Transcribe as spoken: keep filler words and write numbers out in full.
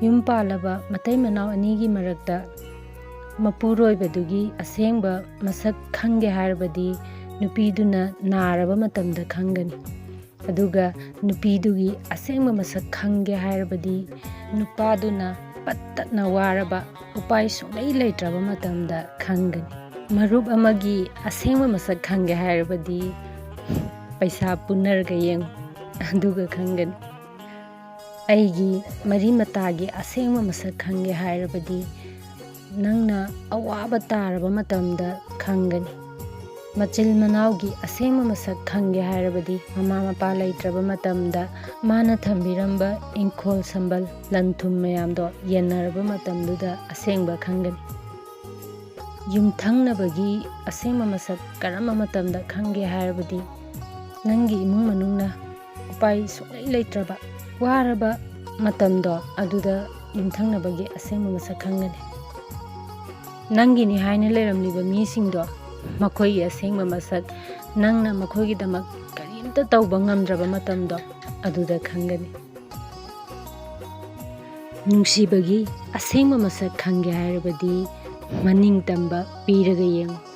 ꯌꯨꯝ ꯄꯥꯜꯂꯕ ꯃꯇꯩ ꯃꯅꯥꯎ ꯑꯅꯤꯒꯤ ꯃꯔꯛꯇ ꯃꯄꯨꯔꯣꯏꯕꯗꯨꯒꯤ ꯑꯁꯦꯡꯕ ꯃꯁꯛ ꯈꯪꯒꯦ ꯍꯥꯏꯔꯕꯗꯤ ꯅꯨꯄꯤꯗꯨꯅ ꯅꯥꯔꯕ ꯃꯇꯝꯗ ꯈꯪꯒꯅꯤ꯫ ꯑꯗꯨꯒ ꯅꯨꯄꯤꯗꯨꯒꯤ ꯑꯁꯦꯡꯕ ꯃꯁꯛ ꯈꯪꯒꯦ ꯍꯥꯏꯔꯕꯗꯤ ꯅꯨꯄꯥꯗꯨꯅ ꯄꯠꯇꯠꯅ ꯋꯥꯔꯕ, ꯎꯄꯥꯏ ꯁꯨꯡꯂꯩ ꯂꯩꯇ꯭ꯔꯕ ꯃꯇꯝꯗ ꯈꯪꯒꯅꯤ꯫ ꯃꯔꯨꯞ ꯑꯃꯒꯤ ꯑꯁꯦꯡꯕ ꯃꯁꯛ ꯈꯪꯒꯦ ꯍꯥꯏꯔꯕꯗꯤ ꯄꯩꯁꯥ ꯄꯨꯟꯅꯔꯒ ꯌꯦꯡꯉꯨ, ꯑꯗꯨꯒ ꯈꯪꯒꯅꯤ꯫ ꯑꯩꯒꯤ ꯃꯔꯤ ꯃꯇꯥꯒꯤ ꯑꯁꯦꯡꯕ ꯃꯁꯛ ꯈꯪꯒꯦ ꯍꯥꯏꯔꯕꯗꯤ ꯅꯪꯅ ꯑꯋꯥꯕ ꯇꯥꯔꯕ ꯃꯇꯝꯗ ꯈꯪꯒꯅꯤ꯫ ꯃꯆꯤꯜ ꯃꯅꯥꯎꯒꯤ ꯑꯁꯦꯡꯕ ꯃꯁꯛ ꯈꯪꯒꯦ ꯍꯥꯏꯔꯕꯗꯤ ꯃꯃꯥ ꯃꯄꯥ ꯂꯩꯇ꯭ꯔꯕ ꯃꯇꯝꯗ ꯃꯥꯅ ꯊꯝꯕꯤꯔꯝꯕ ꯏꯪꯈꯣꯜ ꯁꯝꯕꯜ ꯂꯟ ꯊꯨꯝ ꯃꯌꯥꯝꯗꯣ ꯌꯦꯟꯅꯔꯕ ꯃꯇꯝꯗꯨꯗ ꯑꯁꯦꯡꯕ ꯈꯪꯒꯅꯤ꯫ ꯌꯨꯝꯊꯪꯅꯕꯒꯤ ꯑꯁꯦꯡꯕ ꯃꯁꯛ ꯀꯔꯝꯕ ꯃꯇꯝꯗ ꯈꯪꯒꯦ ꯍꯥꯏꯔꯕꯗꯤ ꯅꯪꯒꯤ ꯏꯃꯨꯡ ꯃꯅꯨꯡꯅ ꯎꯄꯥꯏ ꯁꯨꯡꯂꯩ ꯂꯩꯇ꯭ꯔꯕ, ꯋꯥꯔꯕ ꯃꯇꯝꯗꯣ ꯑꯗꯨꯗ ꯌꯨꯝꯊꯪꯅꯕꯒꯤ ꯑꯁꯦꯡꯕ ꯃꯁꯛ ꯈꯪꯒꯅꯤ꯫ ꯅꯪꯒꯤꯅꯤ ꯍꯥꯏꯅ ꯂꯩꯔꯝꯂꯤꯕ ꯃꯤꯁꯤꯡꯗꯣ ꯃꯈꯣꯏꯒꯤ ꯑꯁꯦꯡꯕ ꯃꯁꯛ, ꯅꯪꯅ ꯃꯈꯣꯏꯒꯤꯗꯃꯛ ꯀꯔꯤꯝꯇ ꯇꯧꯕ ꯉꯝꯗ꯭ꯔꯕ ꯃꯇꯝꯗꯣ ꯑꯗꯨꯗ ꯈꯪꯒꯅꯤ꯫ ꯅꯨꯡꯁꯤꯕꯒꯤ ꯑꯁꯦꯡꯕ ꯃꯁꯛ ꯈꯪꯒꯦ ꯍꯥꯏꯔꯕꯗꯤ ꯃꯅꯤꯡ ꯇꯝꯕ ꯄꯤꯔꯒ ꯌꯦꯡꯉꯨ꯫